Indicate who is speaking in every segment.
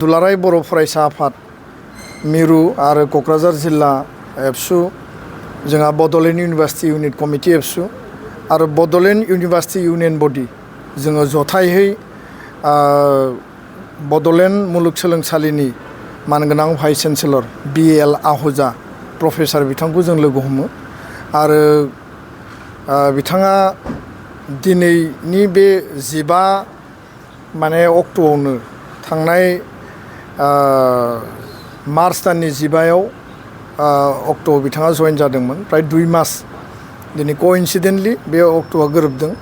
Speaker 1: दुलाराय बर' फरायसा आफाद मिरु आरो क'क्राझार जिल्ला एबसु जोंहा बड'लेण्ड इउनिभार्सिटि इउनिट कमिटि एबसु आरो बड'लेण्ड इउनिभार्सिटि इउनियन बडि जोङो जथायहै बड'लेण्ड मुलुगसोलोंसालिनि मानगोनां भाइस चेन्सेलर बि.एल. आहूजा प्रफेसार बिथांखौ जों लोगो हमो आरो बिथाङा दिनैनि बे 15 अक्ट'आवनो थांनाय मार्च दाननि 15 अक्ट'आव बिथाङा जइन जादोंमोन प्राय 2 मास दिनै कइन्सिडेन्टलि बे अक्ट'आ गोरोबदों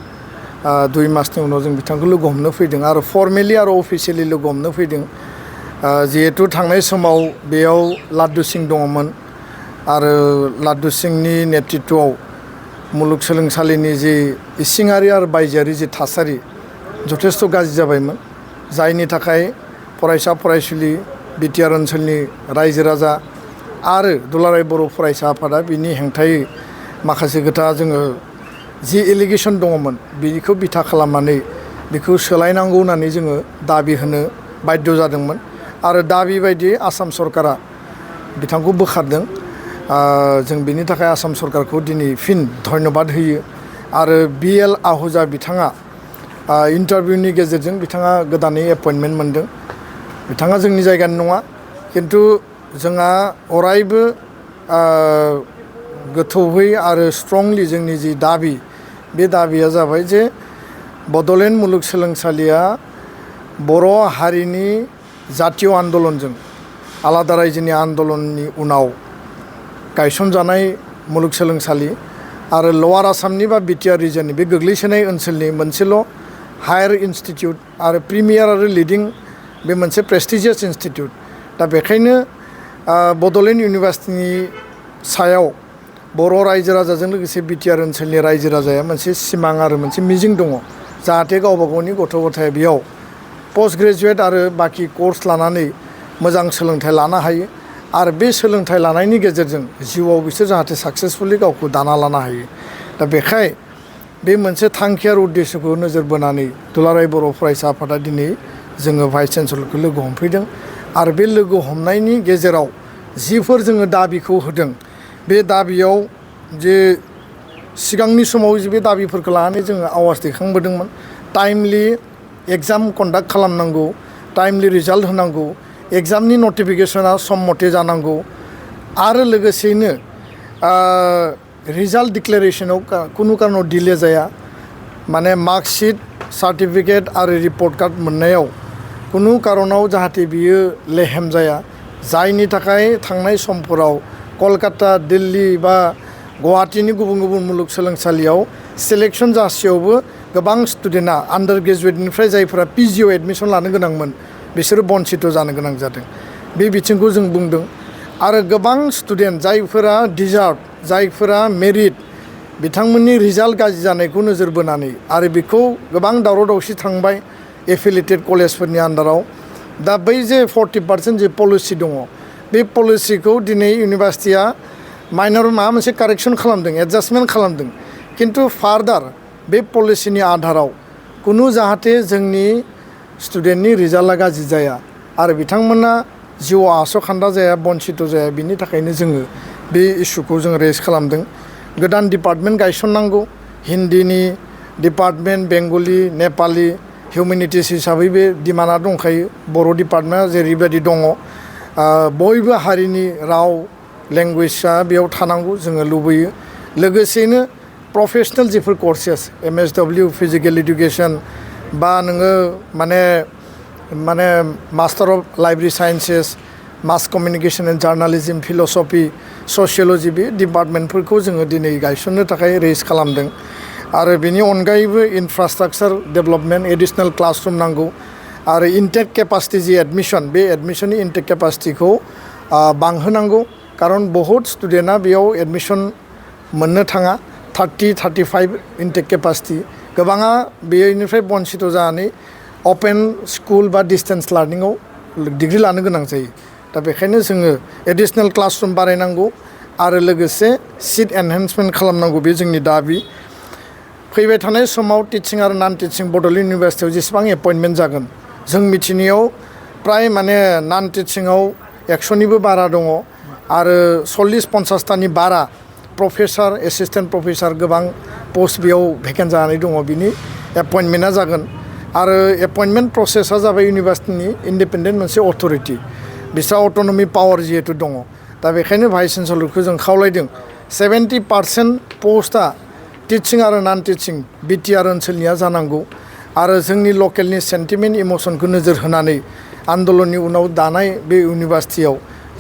Speaker 1: 2 मासनि उनाव जों बिथांखौ लोगो हमनो फैदों आरो फर्मेलि आरो अफिसियेलि लोगो हमनो फैदों जिहेतु थांनाय समाव बेयाव लाड्डु सिं दङमोन आरो लाड्डु सिंनि नेतृत्वआव मुलुगसोलोंसालिनि जि इसिङारि आरो बायजोआरि जि थासारि जथेस्थ' गाज्रि जाबायमोन जायनि थाखाय फरायसा फरायसुलि बिटिआर ओनसोलनि रायजो राजा आरो दुलाराय बर' फरायसा आफादा बिनि हेंथायै माखासे खोथा जोङो जि एलिगेसन दङमोन बेखौ बिथा खालामनानै बेखौ सोलायनांगौ होननानै जोङो दाबि होनो बाध्य जादोंमोन आरो दाबि बायदि आसाम सरकारा बिथांखौ बोखारदों जों बिनि थाखाय आसाम सरकारखौ दिनै फिन धन्यबाद होयो आरो बि.एल. आहूजा बिथाङा इन्टारभिउनि गेजेरजों बिथाङा गोदानै एपइन्टमेन्ट मोनदों बिथाङा जोंनि जायगानि नङा किन्तु जोंहा अरायबो गोथौहै आरो स्ट्रंलि जोंनि जि दाबि बे दाबिया जाबाय जे बड'लेण्ड मुलुगसोलोंसालिया बर' हारिनि जातीय आन्दलनजों आलादा रायजोनि आन्दलननि उनाव गायसनजानाय मुलुगसोलोंसालि आरो लवार आसामनि बा बिटिआर रिजननि बे गोग्लैसोनाय ओनसोलनि मोनसेल' हायार इनस्टिट्युट आरो प्रिमियार आरो लिडिं बे मोनसे प्रेस्टिजियास इनस्टिट्युट दा बेखायनो बड'लेण्ड इउनिभार्सिटिनि सायाव बर' रायजो राजाजों लोगोसे बिटिआर ओनसोलनि रायजो राजाया मोनसे सिमां आरो मोनसे मिजिं दङ जाहाथे गावबा गावनि गथ' गथाय बेयाव पोस्ट ग्रेजुवेट आरो बाखि कर्स लानानै मोजां सोलोंथाइ लानो हायो आरो बे सोलोंथाइ लानायनि गेजेरजों जिउआव बिसोर जाहाथे साक्सेसफुलि गावखौ दाना लानो हायो दा बेखाय बे मोनसे थांखि आरो उद्देश्यखौ नोजोर बोनानै दुलाराय बर' फरायसा आफादा दिनै जोङो भाइस चेन्सेलरखौ लोगो हमफैदों आरो बे लोगो हमनायनि गेजेराव जिफोर जोङो दाबिखौ होदों बे दाबियाव जे सिगांनि समाव बे दाबिफोरखौ लानानै जोङो आवाज दैखांबोदोंमोन टाइमलि एग्जाम कन्डाक्ट खालामनांगौ टाइमलि रिजाल्ट होनांगौ एग्जामनि नटिफिकेसना सम मथे जानांगौ आरो लोगोसेयैनो रिजाल्ट डिक्लेरेशनाव कुनु कारनाव डिले जाया माने मार्कशीट सार्टिफिकेट आरो रिपर्ट कार्ड मोननायाव कुनु कारनाव जाहाथे बियो लेहेम जाया जायनि थाखाय थांनाय समफोराव कलकाता दिल्ली बा गुवाहाटीनि गुबुन गुबुन मुलुगसोलोंसालियाव सिलेक्शन जासेयावबो गोबां स्टुडेन्टआ आन्डार ग्रेजुवेटनिफ्राय जायफोरा पिजिआव एडमिसन लानो गोनांमोन बिसोरो बन्सित जानो गोनां जादों बे बिथिंखौ जों बुंदों आरो गोबां स्टुडेन्ट जायफोरा डिजार्भ जायफोरा मेरिट बिथांमोननि रिजाल्ट गाज्रि जानायखौ नोजोर बोनानै आरो बेखौ गोबां दावराव दावसि थांबाय एफिलिएटेड कलेजफोरनि आन्डाराव दा बै जे 40% जे पलिसि दङ बे पलिसिखौ दिनै इउनिभार्सिटिया माइनर माबा मोनसे कारेक्सन खालामदों एडजास्टमेन्ट खालामदों किन्तु फार्दार बे पलिसिनि आधाराव कुनु जाहाथे जोंनि स्टुडेन्टनि रिजाल्टआ गाज्रि जाया आरो बिथांमोना जिउआव आस'खान्दा जाया बन्सित जाया बिनि थाखायनो जोङो बे इस्युखौ जों रेज खालामदों गोदान डिपार्टमेन्ट गायसननांगौ हिन्दीनि डिपार्टमेन्ट बेंगलि नेपालि हिउमेनिटिस हिसाबै बे डिमान्डआ दंखायो बर' डिपार्टमेन्टआ जेरैबायदि दङ बयबो हारिनि राव लेंगुवेजआ बेयाव थानांगौ जोङो लुबैयो लोगोसेनो प्रफेसनेल जिफोर कर्सेस MSW फिजिकेल इडुकेसन बा नोङो माने मास्टार अफ लाइब्रेरि साइन्सेस मास कमिउनिकेसन एन्ड जार्नालिजम फिल'सफि ससिय'लजि बे डिपार्टमेन्टफोरखौ जोङो दिनै गायसननो थाखाय रेज खालामदों आरो बेनि अनगायैबो इनफ्रास्ट्राक्चार डेभेलपमेन्ट एडिशनेल क्लासरुम नांगौ आरो इनटेक केपासिटि जि एडमिसन बे एडमिसननि इनटेक केपासिटिखौ बांहोनांगौ कारन बहुत स्टुडेन्टआ बेयाव एडमिसन मोननो थाङा 30-35 इनटेक केपासिटि गोबाङा बेनिफ्राय बन्सित जानानै अपेन स्कुल बा डिस्टेन्स लार्निङाव डिग्री लानो गोनां जायो दा बेखायनो जोङो एडिशनेल क्लासरुम बानायनांगौ आरो लोगोसे सिट एनहेन्समेन्ट खालामनांगौ बे जोंनि दाबि फैबाय थानाय समाव टिचिं आरो नन टिचिं बड'लेण्ड इउनिभार्सिटियाव जेसेबां एपइन्टमेन्ट जागोन जों मिथिनायाव प्राय माने नन टिचिंआव 100निबो बारा दङ आरो 40-50तानि बारा प्रफेसर एसिस्टेन्ट प्रफेसर गोबां पोस्ट बेयाव भेकेन्ट जानानै दङ बिनि एपइन्टमेन्टआ जागोन आरो एपइन्टमेन्ट प्रसेसआ जाबाय इउनिभार्सिटिनि इन्डिपेन्डेन्ट मोनसे अथरिटि बिस्रा अट'नमि पावार जिहेतु दङ दा बेखायनो भाइस चेन्सेलरखौ जों खावलायदों 70% पस्टआ टिचिं आरो नन टिचिं बिटिआर ओनसोलनिया जानांगौ आरो जोंनि लकेलनि सेन्टिमेन्ट इमसनखौ नोजोर होनानै आन्दलननि उनाव दानाय बे इउनिभार्सिटियाव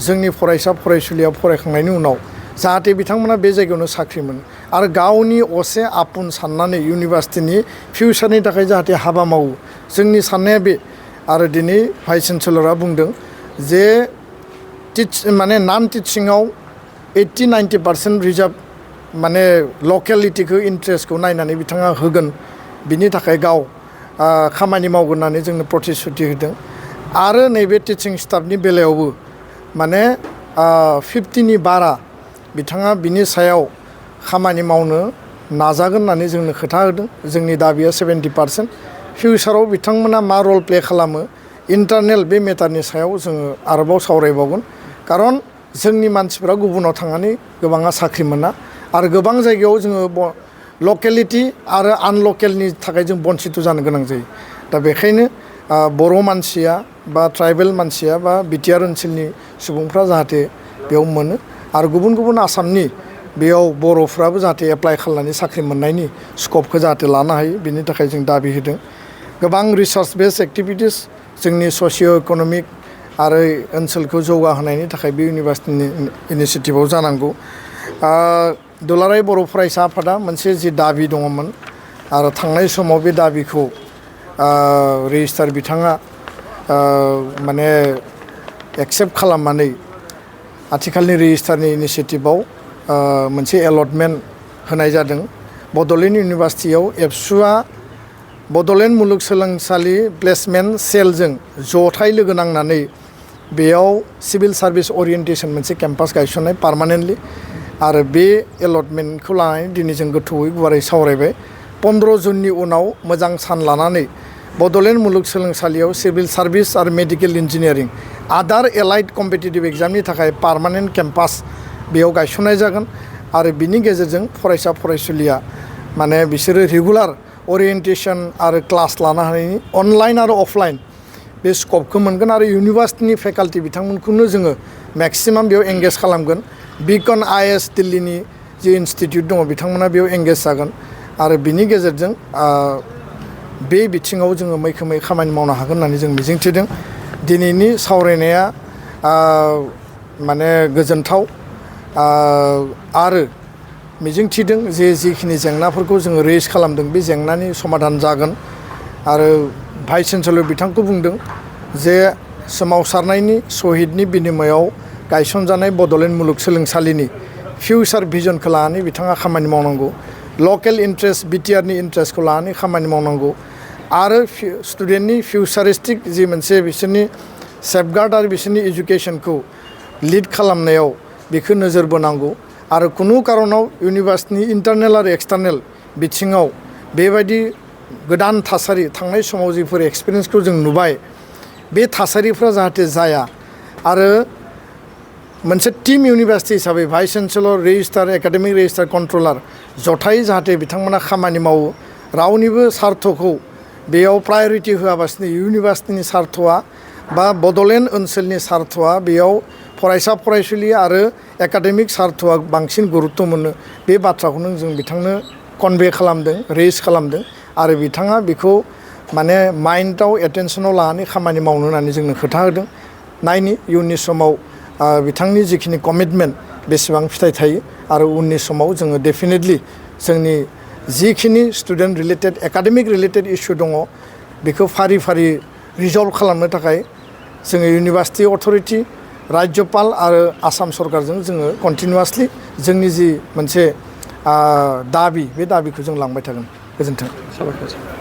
Speaker 1: जोंनि फरायसा फरायसुलिया फरायखांनायनि उनाव जाहाथे बिथांमोना बे जायगायावनो साख्रि मोनो आरो गावनि असे आपुन साननानै इउनिभार्सिटिनि फिउचारनि थाखाय जाहाथे हाबा मावो जोंनि साननाया बे आरो दिनै भाइस चेन्सेलरा बुंदों जे माने नन टिचिंआव 80-90% रिजार्भ माने लकेलिटिखौ इन्ट्रेस्टखौ नायनानै बिथाङा होगोन बिनि थाखाय गाव खामानि मावगोन होननानै जोंनो प्रतिश्रुति होदों आरो नैबे टिचिं स्टाफनि बेलायावबो माने 50नि बारा बिथाङा बिनि सायाव खामानि मावनो नाजागोन होननानै जोंनो खोथा होदों जोंनि दाबिया 70% फिउचाराव बिथांमोना मा रल प्ले खालामो इन्टारनेल बे मेटारनि सायाव जोङो आरोबाव सावरायबावगोन खारन जोंनि मानसिफ्रा गुबुनाव थांनानै गोबाङा साख्रि मोना आरो गोबां जायगायाव जोङो लकेलिटि आरो आनलकेलनि थाखाय जों बन्सित जानो गोनां जायो दा बेखायनो बर' मानसिया बा ट्राइबेल मानसिया बा बिटिआर ओनसोलनि सुबुंफ्रा जाहाथे बेयाव मोनो आरो गुबुन गुबुन आसामनि बेयाव बर'फ्राबो जाहाथे एप्लाइ खालामनानै साख्रि मोननायनि स्कपखौ जाहाथे लानो हायो बिनि थाखाय जों दाबि होदों गोबां रिसार्च बेस एक्टिभिटिस जोंनि ससिय' इक'नमिक आरो ओनसोलखौ जौगाहोनायनि थाखाय बे इउनिभार्सिटिनि इनिसियेटिभआव जानांगौ दुलाराय बर' फरायसा आफादा मोनसे जि दाबि दङमोन आरो थांनाय समाव बे दाबिखौ रेजिस्टार बिथाङा माने एक्सेप्ट खालामनानै आथिखालनि रेजिस्टारनि इनिसियेटिभआव मोनसे एलटमेन्ट होनाय जादों बड'लेण्ड इउनिभार्सिटियाव एबसुआ बड'लेण्ड मुलुगसोलोंसालि प्लेसमेन्ट सेलजों जथाय लोगो नांनानै बेयाव सिभिल सार्भिस अरियेन्टेसन मोनसे केम्पास गायसननाय पार्मानेन्टलि आरो बे एलटमेन्टखौ लानानै दिनै जों गोथौयै गुवारै सावरायबाय 15 जुननि उनाव मोजां सान लानानै बड'लेण्ड मुलुगसोलोंसालियाव सिभिल सार्भिस आरो मेडिकेल इन्जिनियारिं आदार एलाइड कम्पिटिटिभ एग्जामनि थाखाय पार्मानेन्ट केम्पास बेयाव गायसननाय जागोन आरो बिनि गेजेरजों फरायसा फरायसुलिया माने बिसोरो रेगुलार अरियेन्टेसन आरो क्लास लानो हानायनि अनलाइन आरो अफलाइन बे स्कपखौ मोनगोन आरो इउनिभार्सिटिनि फेकाल्टि बिथांमोनखौनो जोङो मेक्सिमाम बेयाव एंगेज खालामगोन बिकन आइएस दिल्लीनि जि इनस्टिटिउट दङ बिथांमोना बेयाव एंगेज जागोन आरो बिनि गेजेरजों बे बिथिङाव जोङो मैखोमै खामानि मावनो हागोन होननानै जों मिजिंथिदों दिनैनि सावरायनाया माने गोजोनथाव आरो मिजिंथिदों जे जिखिनि जेंनाफोरखौ जोङो रेज खालामदों बे जेंनानि समाधान जागोन आरो भाइस चेन्सेलर बिथांखौ बुंदों जे सोमावसारनायनि सहिदनि बिनिमयाव गायसनजानाय बड'लेण्ड मुलुगसोलोंसालिनि फिउचार भिजनखौ लानानै बिथाङा खामानि मावनांगौ लकेल इन्ट्रेस्ट बिटिआरनि इन्ट्रेस्टखौ लानानै खामानि मावनांगौ आरो स्टुडेन्टनि फिउचारिस्टिक जि मोनसे बिसोरनि सेफगार्ड आरो बिसोरनि इडुकेसनखौ लिड खालामनायाव बेखौ नोजोर बोनांगौ आरो खुनु कारनाव इउनिभार्सिटिनि इन्टारनेल आरो एक्सटार्नेल बिथिङाव बेबायदि गोदान थासारि थांनाय समाव जिफोर एक्सपिरियेन्सखौ जों नुबाय बे थासारिफ्रा जाहाथे जाया आरो मोनसे टीम इउनिभार्सिटि हिसाबै vice chancellor registrar academic registrar controller जथायै जाहाथे बिथांमोना खामानि मावो रावनिबो सार्थखौ बेयाव प्रायरिटि होआबासिनो इउनिभार्सिटिनि सार्थआ बा बड'लेण्ड ओनसोलनि सार्थआ बेयाव फरायसा फरायसुलि आरो एकाडेमिक सार्थआ बांसिन गुरुत्व मोनो बे बाथ्राखौनो जों बिथांनो कनभे खालामदों रेज खालामदों आरो बिथाङा बेखौ माने माइन्डआव एटेनसनाव लानानै खामानि मावनो होननानै जोंनो खोथा होदों नायनि इयुननि समाव बिथांनि जिखिनि कमिटमेन्ट बेसेबां फिथाइ थायो आरो उननि समाव जोङो डेफिनेटलि जोंनि जिखिनि student related academic related issue दङ बेखौ फारि फारि रिजल्भ खालामनो थाखाय जोङो इउनिभार्सिटि अथरिटि राज्यपाल आरो आसाम सरकारजों जोङो कन्टिनिउवासलि जोंनि जि मोनसे दाबि बे दाबिखौ जों लांबाय थागोन गोजोन्थों।